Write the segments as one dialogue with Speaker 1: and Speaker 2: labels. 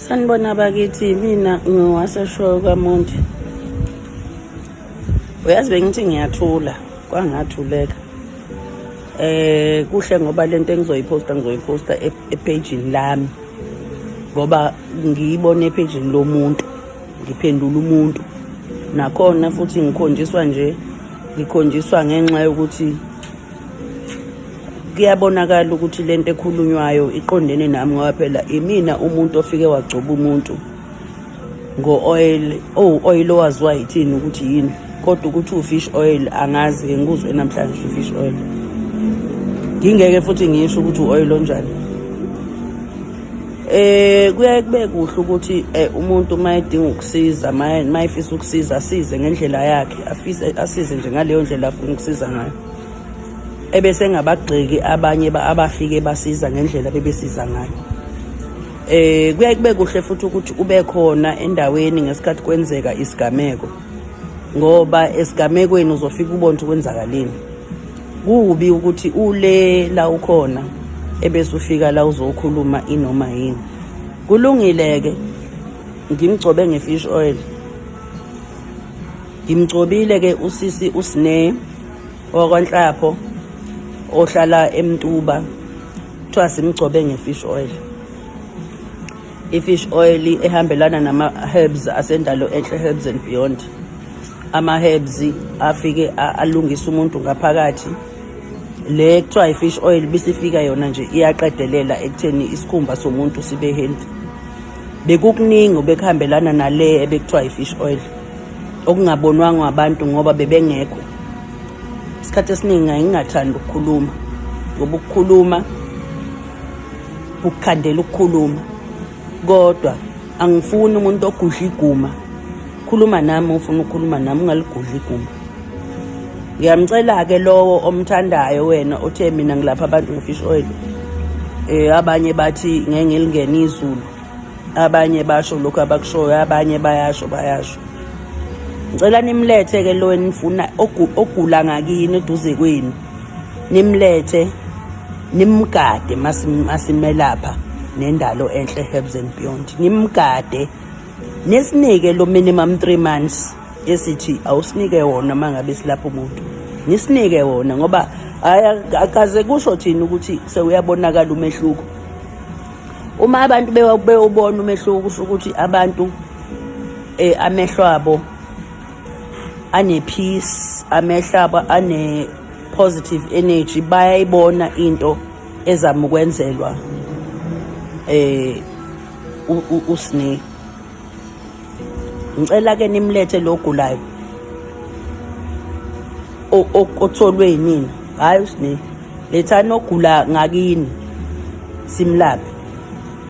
Speaker 1: Sanibona bakithi, mina ngiwaseshoyo kaMonti. Uyazi bengithi ngiyathula, kwangathuleka. Kuhle ngoba lento engizoyiposta ngizoyiposta epagini lami. Ngoba ngiyibona epagini lomuntu, ngiphendula umuntu. Nakhona futhi ngikhonjiswa nje, ngikhonjiswa ngenxa yokuthi kuyabonakala ukuthi lento ekhulunywayo iqondene nami, ngoba phela imina umuntu ofike wagcoba umuntu ngo-oil, owu-oil owaziwa yithini ukuthi yini, kodwa ukuthi u-fish oil angazi, ngikuzwe namhlanje u-fish oil. Ngingeke futhi ngisho ukuthi u-oil onjani. Kuyaye kube kuhle ukuthi umuntu uma edinga ukusiza, uma efisa ukusiza, asize ngendlela yakhe, afise asize nje ngaleyo ndlela afuna ukusiza ngayo, ebese engabagxeki abanye abafike basiza ngendlela bebesiza ngayo. Kuyaye kube kuhle futhi ukuthi ube khona endaweni ngesikhathi kwenzeka isigameko, ngoba esigamekweni uzofika ubone ukuthi kwenzakaleni. Kubi ukuthi ule la ukhona ebese ufika la uzokhuluma inoma yini. Kulungile-ke, ngimgcobe nge-fish oil, ngimgcobile-ke usisi uSne wakwaNhlapho ohlala eMtuba, kuthiwa simgcobe nge-fish oil. I-fish oil ehambelana nama-herbs asendalo enhle, Herbs and Beyond. Ama-herbs afike alungisa umuntu ngaphakathi. Le kuthiwa i-fish oil bisifika yona nje iyaqedelela ekutheni isikhumba somuntu sibe healthy. Bekukuningi obekuhambelana nale ebekuthiwa i-fish oil okungabonwanga abantu ngoba bebengekho. Isikhathi esiningi ngingathandi ukukhuluma, ngoba ukukhuluma ukukhandela ukukhuluma, kodwa angifuni umuntu ogudla iguma. Khuluma nami ufuna ukukhuluma nami, ungaligudla iguma. Ngiyamcela-ke lowo omthandayo wena othe mina ngilapha abantu nge-fish oil. Abanye bathi ngeke ngilingene izulu, abanye basho lokhu abakushoyo, abanye bayasho bayasho. Ngicela nimlethe-ke lo enifuna ogula ngakini eduze kwenu, nimlethe nimgade masimelapha nendalo enhle, Herbs and Beyond. Nimgade, nisinike lo minimum 3 months esithi awusinike wona uma ngabe silapha umuntu, nisinike wona, ngoba akaze kusho thina ukuthi sewuyabonakala umehluko. Uma abantu bewubona umehluko, kusho ukuthi abantu amehlo abo ane-peace, amehlo abo ane-positive energy, bayayibona into ezama ukwenzelwa uSne. Ngicela ke nimlethe lo gulayo otholwe yinina, hhayi uSne, lethani ogula ngakini simlaphe.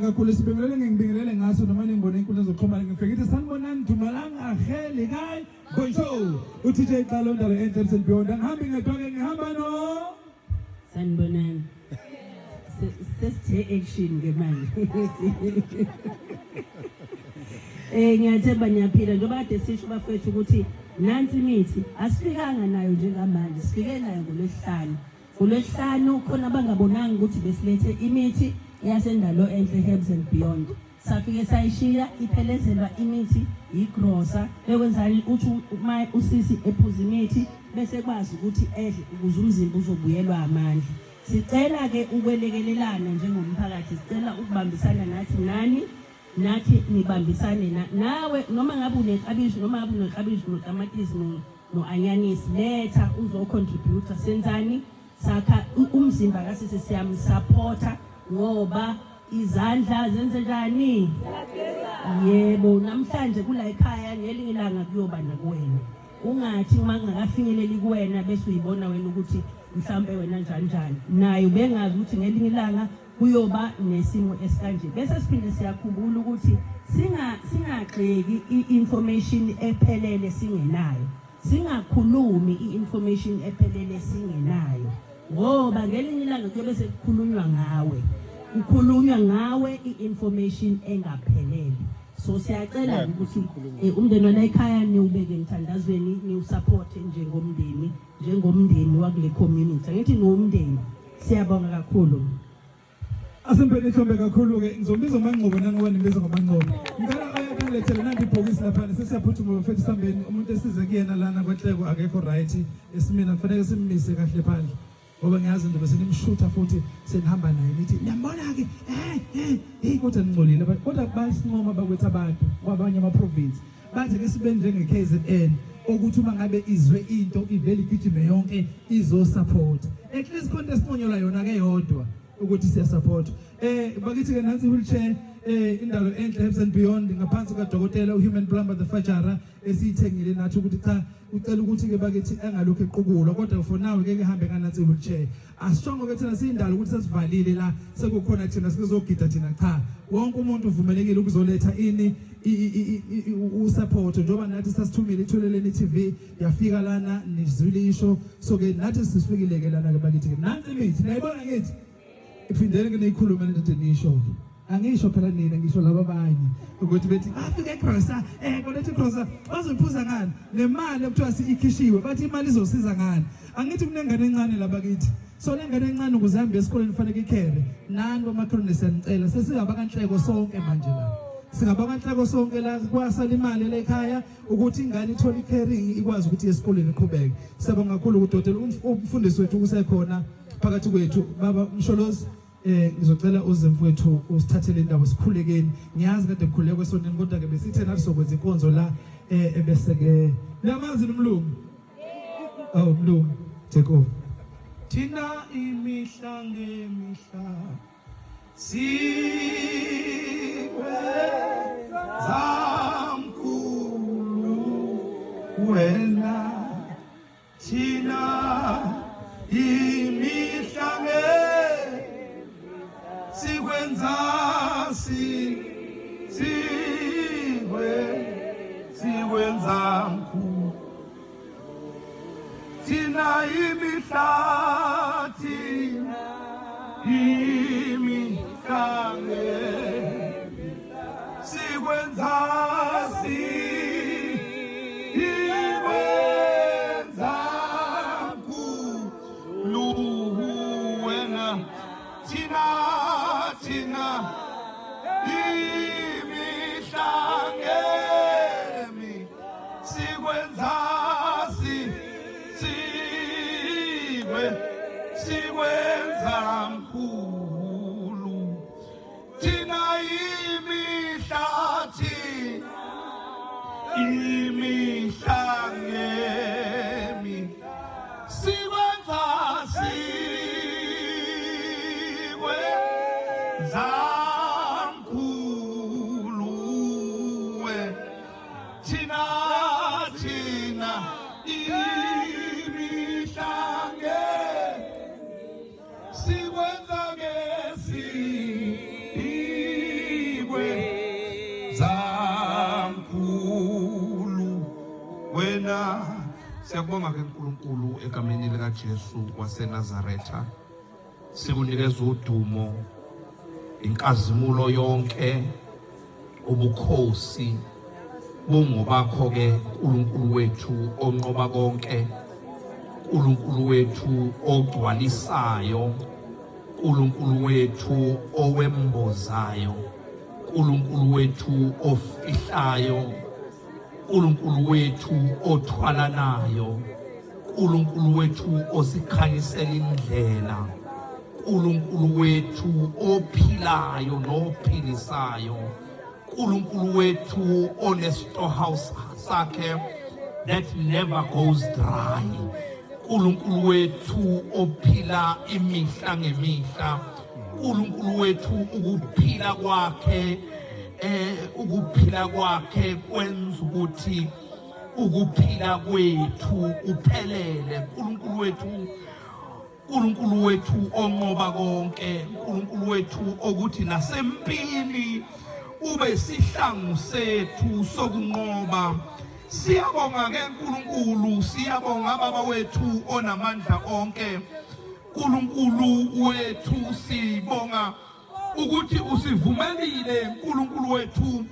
Speaker 2: Kakhulu sibingelele, ngibingelele ngaso noma ningibone inkundla zokuxhumana, ngifike ngithi sanibonani, dumelang, aheli kai bonjour, uTJ Xalo Ndalo enhle Herbs and Beyond. Angihambi ngedwa-ke, ngihamba no
Speaker 1: Sanibonani. Sesithe action ke manje. Ngiyathemba niyaphila njengoba kade sisho bafethu ukuthi nansi imithi asifikanga nayo njengamanje, sifike nayo ngoLwesihlanu. NgoLwesihlanu khona abangabonanga ukuthi besilethe imithi yasendalo enhle, Herbs and Beyond. Safike sayishiya iphelezelwa imithi yigrosa, bekwenzani uthi uma usisi ephuza imithi bese kwazi ukuthi edle ukuze umzimba uzobuyelwa amandla. Sicela ke ukwelekelelana njengomphakathi, sicela ukubambisana nathi, nani nathi nibambisane nawe, noma ngabe uneklabishi, noma ngabe uneklabishi notamatisi no-anyanisi, letha uzocontributor. Senzani? Sakha umzimba kasisi, siyamsupporta ngoba izandla zenze njani? Yebo, namhlanje kula ekhaya, ngelinye ilanga kuyoba nakuwena. Ungathi uma kungakafinyeleli kuwena bese uyibona wena ukuthi mhlawumbe wena njani njani, naye ubengazi ukuthi ngelinye ilanga kuyoba nesimo esikanje. Bese siphinde siyakhumbula ukuthi singagxeki i-information ephelele singenayo, singakhulumi i-information ephelele singenayo, ngoba ngelinye ilanga kuyobe sekukhulunywa ngawe, kukhulunywa ngawe i-information engaphelele. So siyacela ukuthi umndeni wala ekhaya niwubeke emthandazweni, niwusupport njengomndeni, njengomndeni wakule community. Angithi niwumndeni. Siyabonga kakhulu.
Speaker 2: Asimpeni ihlombe kakhulu-ke, ngizombiza uMangcobo nangoba nimbiza ngoMangcobo. Ngicela ayangilethele nanti ibhokisi laphana, sesiyaphuthuma bafethu sambeni. Umuntu esize kuyena lana kwehleko akekho right esimina, kufanele simmise kahle phandle ngoba ngiyazi nje bese nimshutha futhi senihamba naye nithi niyambona-ke hey kodwa ningcolile. Kodwa bayasincoma bakwethu abantu kwabanye ama-province, bathi ke sibe njenge-KZN ukuthi uma ngabe izwe into ivele igijime yonke izosupport. At least khona esinconyelwa yona-ke yodwa ukuthi siyasupport. Bakithi ke nansi wheelchair, Indalo Enhle Herbs and Beyond ngaphansi kaDokotela uHuman Plumber the Fajara esiyithengile nathi ukuthi cha ucela ukuthi ke bakithi engalokhu equkulwa, kodwa for now ke ihambe nganansi wheelchair. Asishongo ke thina siyindalo ukuthi sesivalile la, sekukhona thina sizogida thina, cha, wonke umuntu uvumelekile ukuzoletha ini usupport njengoba nathi sasithumile iThuleleni TV yafika lana nizwile isho. So ke nathi sisifikile ke lana ke bakithi ke nansi imithi nayibona ngithi iphindele ke niyikhulume lento nisho. Angisho phela nina, ngisho laba abanye ukuthi bethi afike egrosa koletha igrosa bazophuza ngani nemali ekuthiwa ikhishiwe, bathi imali izosiza ngani. Angithi kunengane encane laba kithi, so lengane encane ukuze ihambe esikoleni kufanele ikhere. Nani bomakhelwane siyanicela, sesingaba kanhleko sonke manje la, singaba kanhleko sonke la, kwasala imali la ekhaya ukuthi ingane ithole i-caring ikwazi ukuthi esikoleni iqhubeke. Siyabonga kakhulu kudokotela umfundisi wethu kusekhona phakathi kwethu, baba Msholozi. Ngizocela uze mfowethu usithathele indaba sikhulekeni. Ngiyazi kade kukhulekwe esonini, kodwa ke besithe nathi sokwenza inkonzo la ebese ke niyamazi umlungu. Oh mlungu, take over.
Speaker 3: Thina imihla ngemihla sikwenza mkhulu wena, thina imihla nge sikwenza si sikwe sikwenza mkhulu, thina imihla, thina imihla nge sikwenza sikwenza mkhulu wena, thina thina imihla ngemi sikwenza si sikwe sikwenza mkhulu, thina imihla, thina imihla ngemi sikwenza sikwenza mkhulu we, thina thina imihla nge sikwenza ke sikwe zamkhulu wena.
Speaker 4: Siyakubonga ke uNkulunkulu egameni lika Jesu waseNazaretha. Sikunikeza udumo, inkazimulo yonke, ubukhosi bungobakho ke uNkulunkulu wethu onqoba konke, uNkulunkulu wethu ogcwalisayo, uNkulunkulu wethu owembozayo, uNkulunkulu wethu ofihlayo, uNkulunkulu wethu othwalanayo, uNkulunkulu wethu osikhanyisela indlela, uNkulunkulu wethu ophilayo nophilisayo, uNkulunkulu wethu one storehouse sakhe that never goes dry, uNkulunkulu wethu ophila imihla ngemihla, uNkulunkulu wethu ukuphila kwakhe ukuphila kwakhe kwenza ukuthi ukuphila kwethu kuphelele. uNkulunkulu wethu, uNkulunkulu wethu onqoba konke, uNkulunkulu wethu okuthi nasempini ube sihlangu sethu sokunqoba. Siyabonga ke uNkulunkulu, siyabonga baba wethu onamandla onke. uNkulunkulu wethu, sibonga ukuthi usivumelile uNkulunkulu wethu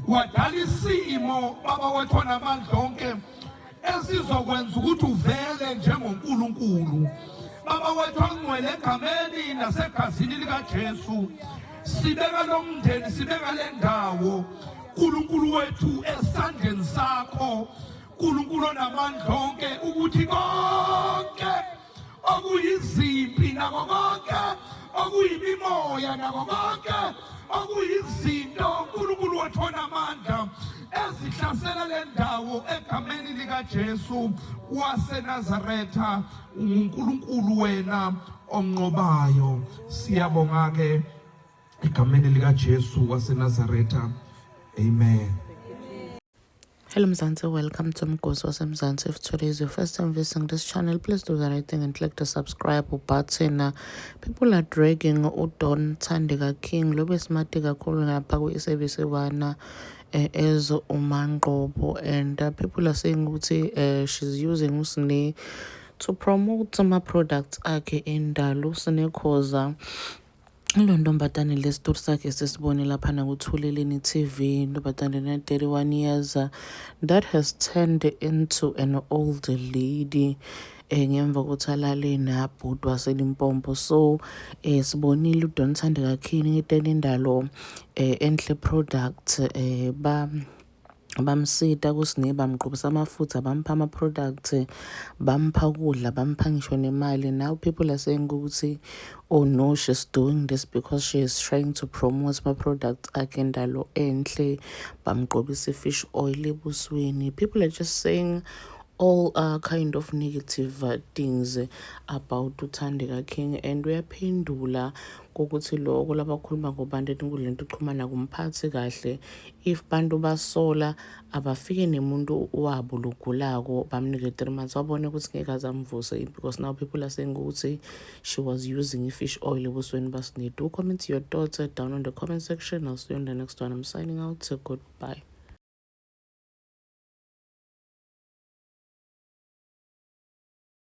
Speaker 4: wadala isimo baba wethu onamandla onke esizokwenza ukuthi uvele njengoNkulunkulu.
Speaker 3: Baba wethu ongcwele, egameni nasegazini likaJesu, sibeka lo mndeni, sibeka le ndawo, uNkulunkulu wethu, esandleni sakho, uNkulunkulu onamandla onke, ukuthi konke okuyizimpi nako konke okuyimimoya nako konke okuyizinto, uNkulunkulu wethu onamandla, ezihlasela le ndawo, egameni likaJesu waseNazaretha, uNkulunkulu wena onqobayo. Siyabonga ke egameni likaJesu waseNazaretha, amen.
Speaker 5: Hello Mzansi, welcome to Mgosi waseMzansi. If today is your first time visiting this channel, please do the right thing and click the subscribe button. People are dragging uDawn Thandeka King, lo besimati kakhulu ngapha ku-SABC 1 as uMangqobo, and people are saying ukuthi she's using uSne to promote ama-products akhe endalo. USne Khoza ilo ntombazane lesitori sakhe sesibone laphana kuThuleleni TV, intombazane na-31 years that has turned into an old lady ngemva kokuthi alale nabhuti waseLimpopo. So sibonile uDawn Thandeka King itena indalo enhle product ba bamsita kuSne, bamgqobisa amafutha, bampha ama-product, bampha ukudla, bampha ngisho nemali. Now people are saying ukuthi, oh no, she's doing this because she is trying to promote ama-products akhe endalo enhle, bamgqobisa i-fish oil ebusweni. People are just saying all kind of negative things about uThandeka King, and uyaphendula kokuthi loko labakhuluma ngobantu enkundleni yokuxhumana kumphathi kahle. If bantu basola, abafike nemuntu wabo logulako, bamnike 3 months, wabone ukuthi ngeke aze amvuse, because now people are saying ukuthi she was using i-fish oil ebusweni baSne. Do comment your thoughts down on the comment section. I'll see you on the next one. I'm signing out. So goodbye.